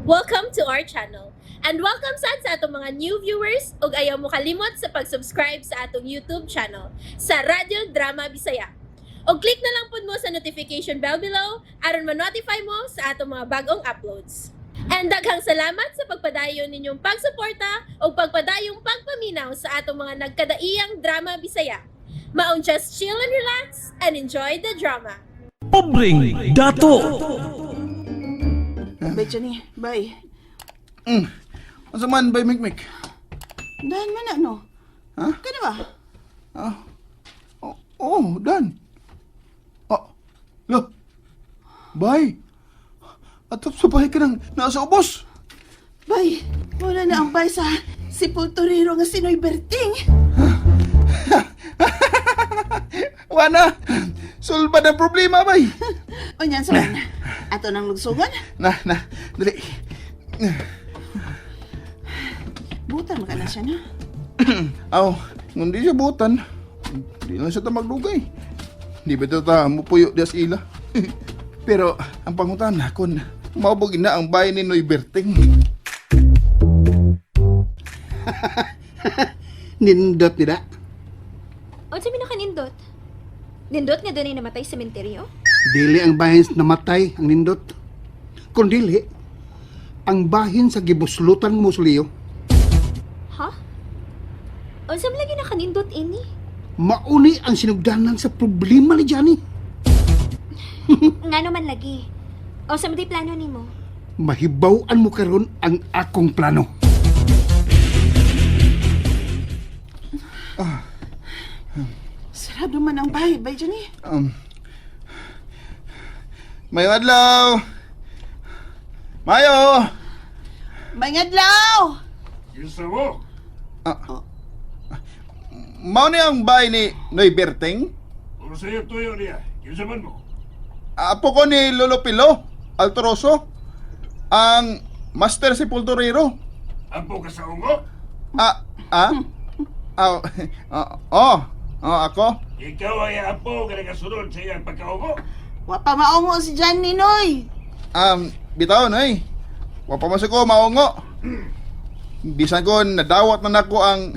Welcome to our channel. And welcome sad sa atong mga new viewers ug ayaw mo kalimot sa pag-subscribe sa atong YouTube channel sa Radyo Drama Bisaya. Og click na lang pud mo sa notification bell below aron ma-notify mo sa atong mga bagong uploads. And daghang salamat sa pagpadayon ninyong pagsuporta ug pagpadayong pagpaminaw sa atong mga nagkadaiyang drama Bisaya. Maong just chill and relax and enjoy the drama. Pobreng Dato. Bye, Johnny. Bye. Unsa man bay Mikmik? Dahan man na, no? Ha? Kano ba? Ah. Oh, oh, dan. Oh. Lo. Bay. Atop sa bahay ka nang nasa ubos. Bay, wala na ang bay sa sepulturero nga si Noy Berting. Wana. Sulbad ang problema bay. O niyan sa man. Ato nang lugsungan. Na, na. Dali. Butan maka na siya na. Aw, kung di siya butan, di lang siya ta magdugay. Di ba ito ta mupuyo di sa ila? Pero ang pangutana kung maubog na ang bahay ni Noy Berting. Nindot nila. Unsa mi nakanindot? Nindot nga dunay namatay sa sementeryo? Dili ang bahin sa namatay ang nindot. Kung dili, ang bahin sa gibuslutan mo musuliyo, Ha? Unsa man lagi nakanindot ini? mauni ang sinugdanan sa problema ni Johnny. Ngano man lagi? Unsa man di plano nimo? Mahibaw-an mo karon ang akong plano. Sarado man ang bahay, bay, Johnny. Mayo adlaw. Mayo. May ngadlaw! Kinsa mo? Mao ni ang bahay ni Noy Berting? Unsa yung tuyo niya? Kinsa man mo? Apo ko ni Lolo Pilo, Altroso, ang Master Sepulturero. Ampo ka sa ungo? Ah, ah? Ah, oh, oh, oh, ako? Ikaw ay ampo nga nagasunod sa iyang pagkaungo? Wa pa maungo si Johnny, Noy. Bitaw, noy. Wa pa man sa ko maungo. Bisan ko nadawat na nako ang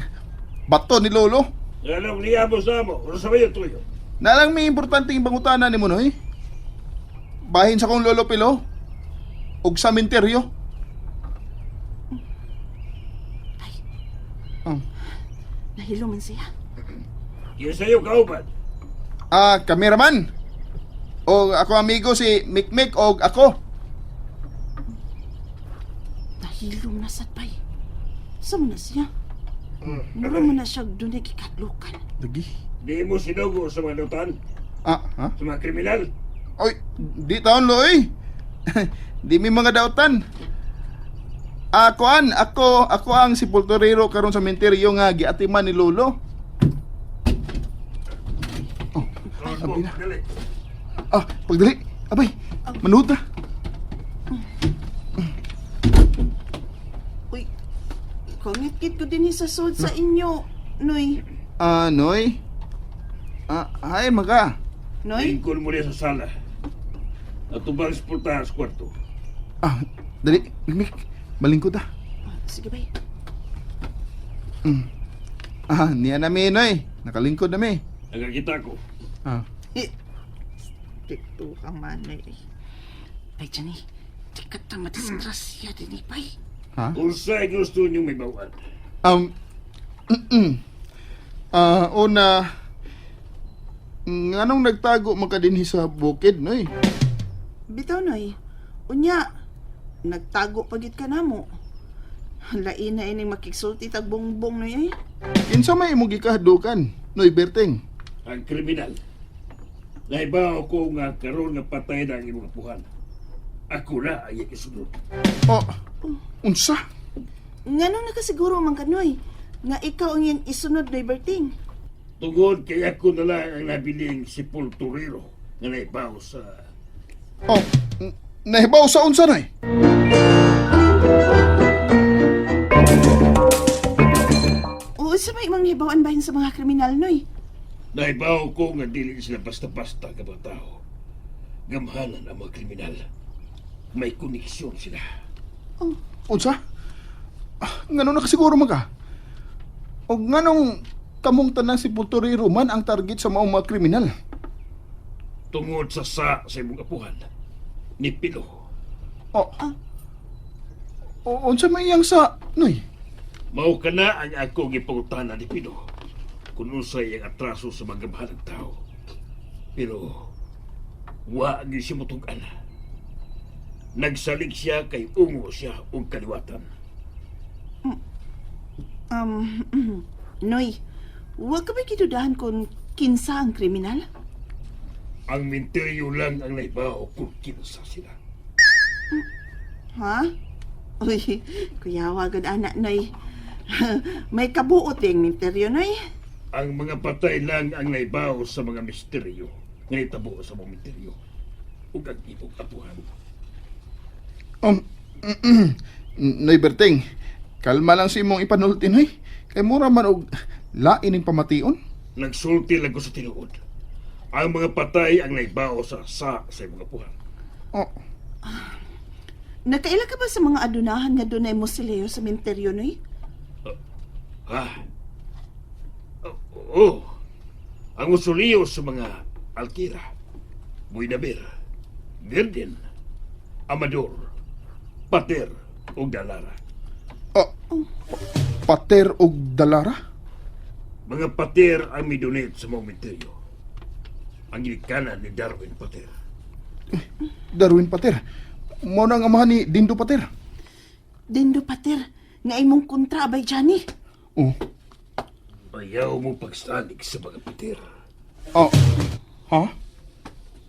bato ni Lolo. Anong niya mo sa mo? Unsa ba yung tuyo? Nalang may importanteng pangutana nimo, noy. Bahin sa kong Lolo Pilo ug sa menteryo. Oh. Nahilo man siya. Kinsa yung kauban? Ah, cameraman. O ako amigo si Mikmik og ako. Nahilo man na sad, bay. Sa man na siya? Mura man na siya dunay gikadlukan. Lagi. Di mo sinugo sa mga lutan? Ah, ha? Sa mga kriminal? Oy, di taon lo oy. Di mi mga dautan. Ako an, ako ako ang sepulturero karon sa menteryo nga giatiman ni Lolo. Oh, Sulod mo, abi na. dali. Ah, pagdali. Abay, manuod na. Uy, kangit-kit ko din sa sud sa inyo, Noy. Ah, Noy. Ah, hay maga. Noy? Lingkod mo niya sa sala. Atubang sa pultahan sa kwarto. Ah, dali, Mikmik. Malingkod ah. Sige, bay. Ah, niya na mi, Noy. Nakalingkod na mi. Nagakita ko. Ah. Eh, Tikto kang manay. Bay, Johnny, di ka ta madisgrasya din eh, bay. Ha? Unsay gusto niyong may bawan? Ah, una, nganong nagtago man ka dinhi sa bukid, Noy? Bitaw, Noy. Unya, nagtago pagit ka na mo. Lain na ining makigsulti tag bongbong, Noy, eh. Kinsa may imong gikahadukan, Noy Berting? Ang kriminal. Naibaw ko nga karon nga patay na ang imong apuhan. Ako na ang iyang isunod. Oh, unsa? Nganong nakasiguro man ka, Noy, nga ikaw ang iyang isunod, Noy Berting. Tungod kay ako na lang ang nabiling sepulturero nga naibaw sa Oh, nahibaw sa unsa, Noy? Oo, sa may imong hibawan bahin sa mga kriminal, Noy. Naibaw ko nga dili sila basta-basta ka mga tao. Gamhanan ang mga kriminal. May koneksyon sila. Unsa? Ah, ngano nakasiguro man ka? O nganong kamong tanan si Pulturero man ang target sa maong mga kriminal? Tungod sa sa imong apuhan ni Pilo. O, o unsa may iyang sa, Noy? Mao ka na ang ako gipangutana ni Pilo kung unsay ang atraso sa mga bahalag tao. Pero wa gyud siya motug-an. Nagsalig siya kay ungo siya og kaliwatan. Noy, huwag ka ba kidudahan kung kinsa ang kriminal? Ang minteryo lang ang naibaw kung kinsa sila. Ha? Uy, kuyawa gud anak, Noy. May kabuot yung minteryo, Noy. Ang mga patay lang ang naibaw sa mga misteryo nga itabo sa mga misteryo ug ang imong apuhan. Noy Berting, kalma lang si imong ipanulti, Noy. Kay mura man og lain ning pamation. Nagsulti lang ko sa tinuod. Ang mga patay ang naibaw sa sa imong apuhan. O, Nakaila ka ba sa mga adunahan nga dunay musileo sa minteryo, Noy? Ha? Oo. Ang usuliyo sa mga Alkira, Buynabir, Virgin, Amador, Pater ug Dalara. o, pater og dalara? Mga pater ang midonate sa mga misteryo. Ang ginikanan ni Darwin Pater. Darwin Pater. Mao na ang amahan ni Dindo Pater. Dindo Pater, nga imong kontra abay Johnny. Oh. Ayaw mo pagsalig sa mga pater. Oh. Ha?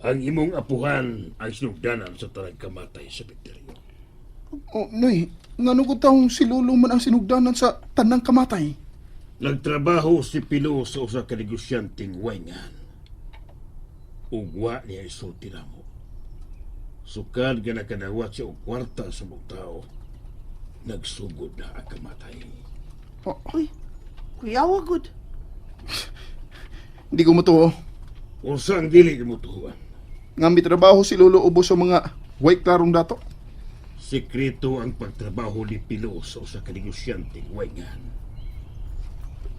Ang imong apuhan ang sinugdanan sa tanang kamatay sa misteryo. Oh, Noy, ngano ko taong si Lolo man ang sinugdanan sa tanang kamatay? Nagtrabaho si Pilo sa usa ka negosyanteng wayngan. Ug wa niya isulti namo. Sukad nga nakadawat siya og kwarta sa mga tao, nagsugod na ang kamatay. Oh, Uy, kuyawa gud. hindi ko matuo. Unsa ang dili mo tuhuan? Nga mitrabaho si Lolo ubos sa mga way klarong dato. Sekreto ang pagtrabaho ni Pilo sa usa ka negosyanteng wayngan.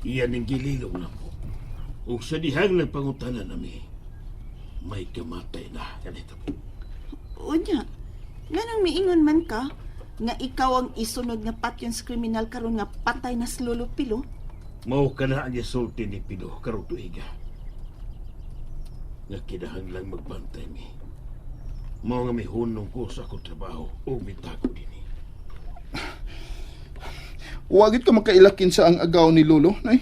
Iyan ang gililong namo. Ug sa dihang nagpangutana nami, may kamatay na kanita po. Unya, nganong miingon man ka nga ikaw ang isunod nga patyon sa kriminal karon nga patay na si Lolo Pilo? Mao ka na ang isulti ni Pilo karong tuiga. Nga kinahanglang magbantay mi. Mao nga mihunong ko sa akong trabaho o mitago dinhi. Wagit ka makailakin sa ang agaw ni Lolo, Noy.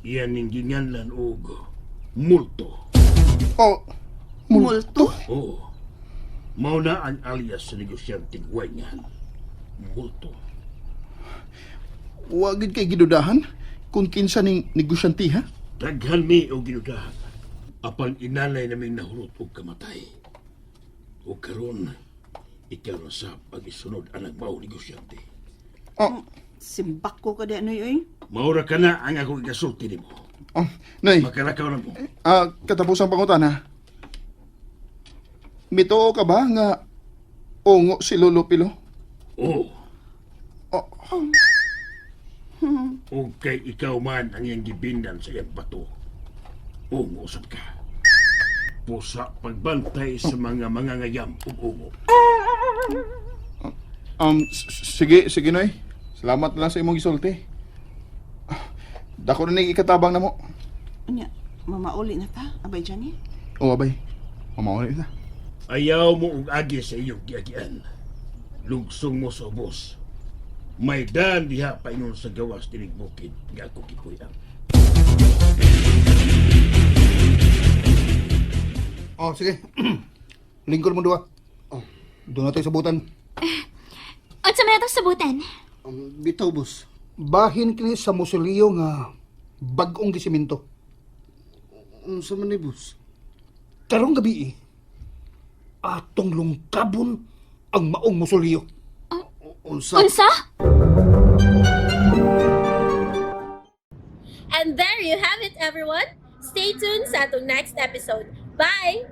Iyan ning ginganlan og multo. Oh, Multo? Oo. Mao na ang alias sa negosyanteng Wayngan. Multo. Wagit kay gidudahan kung kinsa ning negosyante ha? Daghan mi og ginudahan. Apan inalay naming nahurot og kamatay. O karon ikaw na sab ang isunod anang mao negosyante. Oh, Simbak ko ka di ano oy. Maura ka na ang akong ikasulti nimo. oh, Noy. Makalakaw na mo. Ah, katapusang pangutana. Mituo ka ba nga ungo si Lolo Pilo? Oo. Oh, O kay ikaw man ang iyang gibindan sa iyang bato. O usap ka. Pusa pagbantay sa mga mangangayam ug ungo. sige, sige Noy. Salamat na lang sa imong gisulti. Ah, dako na ning ikatabang na mo. Unya, mamauli na ta, abay Johnny. Oh, abay. Mamauli na. Ayaw mo og agi sa iyong giagian. Lugsong mo sa ubos. May daan diha paingon sa gawas dinig bukid nga ako gipuy-an. Oh, sige. Lingkod mo duha. Oh, doon natin sabutan. Unsa man atong sabutan? Bitaw, boss. Bahin kini sa musuliyo nga bag-ong gisiminto. Unsa man ni boss? Karong gabi eh, atong lungkabon ang maong musuliyo. Unsa? Unsa? And there you have it, everyone. Stay tuned sa atong next episode. Bye!